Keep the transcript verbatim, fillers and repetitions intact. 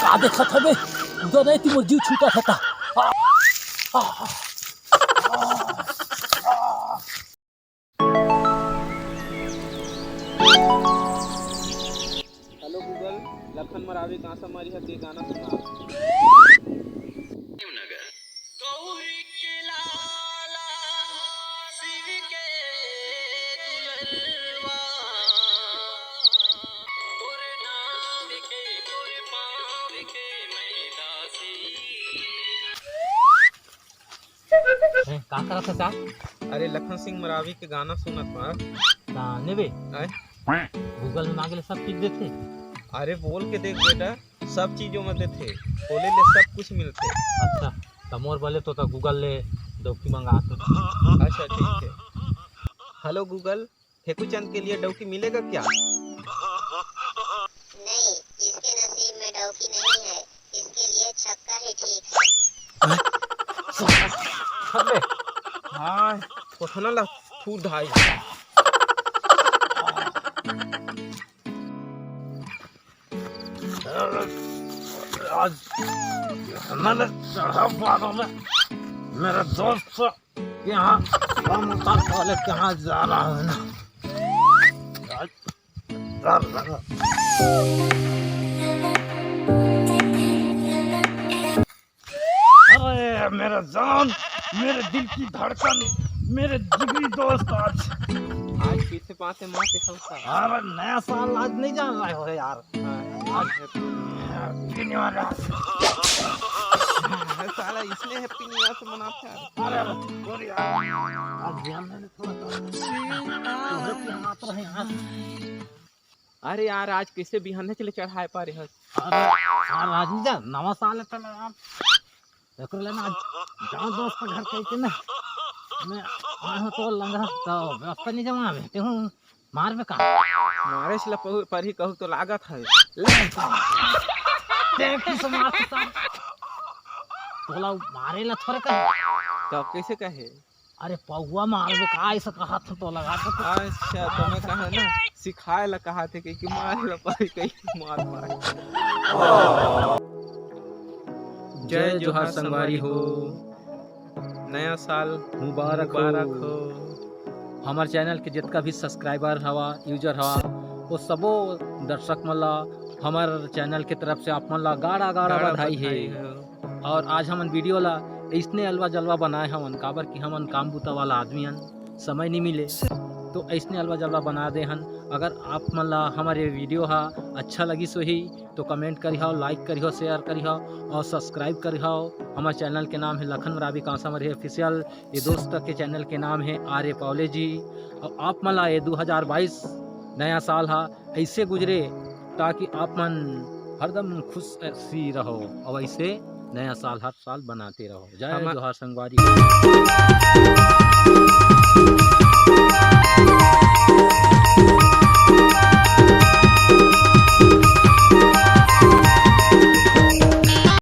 आ देखत हबे, उदा नहीं ती मोर जीव छूटा था। हेलो गूगल, लखन मरावी कांसा मरिहा के गाना सुना। ए, का करत हस यार? अरे लखन सिंह मरावी के गाना सुनत हंव। का नेबे? आय? गूगल में मांगे ले सब चीज देथे। अरे बोल के देख बेटा, सब चीजों में देथे, बोले ले सब कुछ मिलथे। अच्छा, त मोर बले तो, त गूगल ले डौकी मंगा तो। अच्छा ठीक है। हेलो गूगल, फेकू चंद के लिए डौकी मिलेगा क्या? नहीं, जिसके नसीब में डौकी नहीं है, इसके लिए छक्का ही ठीक है। अबे, हाँ, कोठना ला फूट धाई। आज मैंने चढ़ा पागल है। मेरे दोस्त के यहाँ, हम उतार वाले के यहाँ जा रहा हूँ ना। आज डर लगा। अरे मेरा जान, मेरे दिल की धड़कन, मेरे जिगरी दोस्त, आज आज पीछे पाते माते खौसा। अरे नया साल आज नहीं जान रहे हो यार। आज Happy New Year। साला इसने Happy New Year से मनाते हैं। अरे sorry यार, आज ध्यान नहीं थोड़ा तो। तो Happy हाथ रहे यार। अरे यार, आज कैसे बिहाने चले चढ़ाए पा रहे हस? अरे यार, आज नहीं जा, नवा साल है तला यार। एकरे लेना आज जाओ दोस्त के घर कह के ना। मैं आया हूँ तो लंगड़ा, तो व्यवस्था नहीं जमा, बेटे हूँ मार में का। मारे से लपहु परही कहू तो लागत है। देख किस मार के साथ। तोला मारे ला थोड़े कहे। तो कैसे कहे? अरे पौवा मार में का ऐसा कहा था तो लगा था। अच्छा, तो मैं कहा ना, सिखाए ला कहा थे कि, कि मारे ला परही कही मार पाए। जय जोहार संगवारी हो, नया साल मुबारक मुबारक हो। हो। हमार चैनल के जितना भी सब्सक्राइबर हवा, यूजर हवा, वो सबो दर्शक मन ला हमार चैनल के तरफ से आप मन ला गाड़ा गाड़ा बधाई है। हो। और आज हमन वीडियो ला इसने अलवा जलवा बनाए हवन, काबर कि हमन काम बुता वाला आदमी हन, समय नहीं मिले, तो ऐसने अलवा जलवा बना दे हन। अगर आप मन ला हमारे वीडियो हा अच्छा लगिस होही तो कमेंट करिहो, लाइक करिहो, शेयर करिहो और सब्सक्राइब करिहो। हमारे चैनल के नाम है लखन मरावी कांसा मरही ऑफिशियल। ये दोस्त के चैनल के नाम है आर्य पावले जी। और आप मन ला ये दो हज़ार बाईस नया साल हा ऐसे गुजरे ताकि आप मन हरदम खुश सी रहो और ऐसे नया साल हर साल बनाते रहो। जय हमा- जोहार संगवारी।